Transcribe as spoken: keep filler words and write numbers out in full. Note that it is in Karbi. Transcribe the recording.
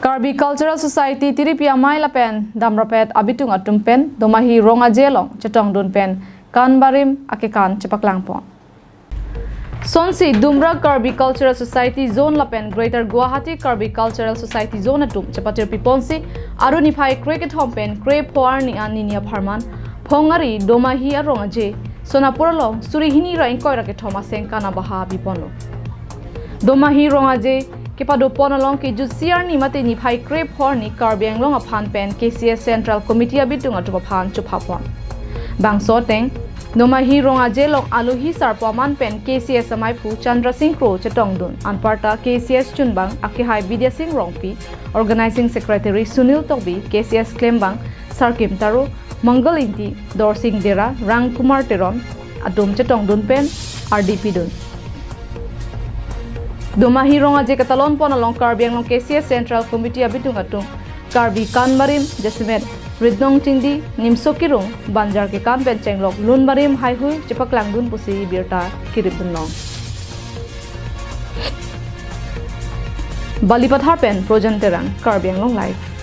Karbi Cultural Society Tiripi Amei lapen damrapet abitung atum pen Domahi Rong Aje along chetongdun pen kanbarim akekan chepaklangpon. Sonsi Dumra Karbi Cultural Society Zone lapen Greater Guwahati Karbi Cultural Society Zone atum chepatirpiponsi aru niphai krekethom pen krepho arni an nini apharman Phongari Domahi Arong Aje sonapur along suri hini ra ingkoi ra kethom asengkan abaha biponlo. Domahi Rong Aje kepadopon along kejutsi arni mate niphai krepho arni Karbi Anglong aphan pen K C S Central Committee abitung atum aphan chophapon. Bangso ateng Domahi Rong Aje along alohi sarpo aman pen K C S amaiphu Chandra Singh Kro chetongdun, anparta K C S chunbang akehai Bidya Singh Rongpi, Organizing Secretary Sunil Tokbi, K C S klembang Sarkim Taro, Mangal Ingti, Dorsing Dera, Rang Kumar Teron atum chetongdun pen ardi pidun. Domahi Rong Aje katalonpon along Karbi Anglong K C S Central Committee abitung atum Karbi kanbarim jasemet Ritnong Chingdi, Nimso Kirung, Banjar kekan pen chenglok lunbarim haihui chepaklangdun pusi birta kiripdunlong. Balipathar pen Projan Terang, Karbi Anglong Live.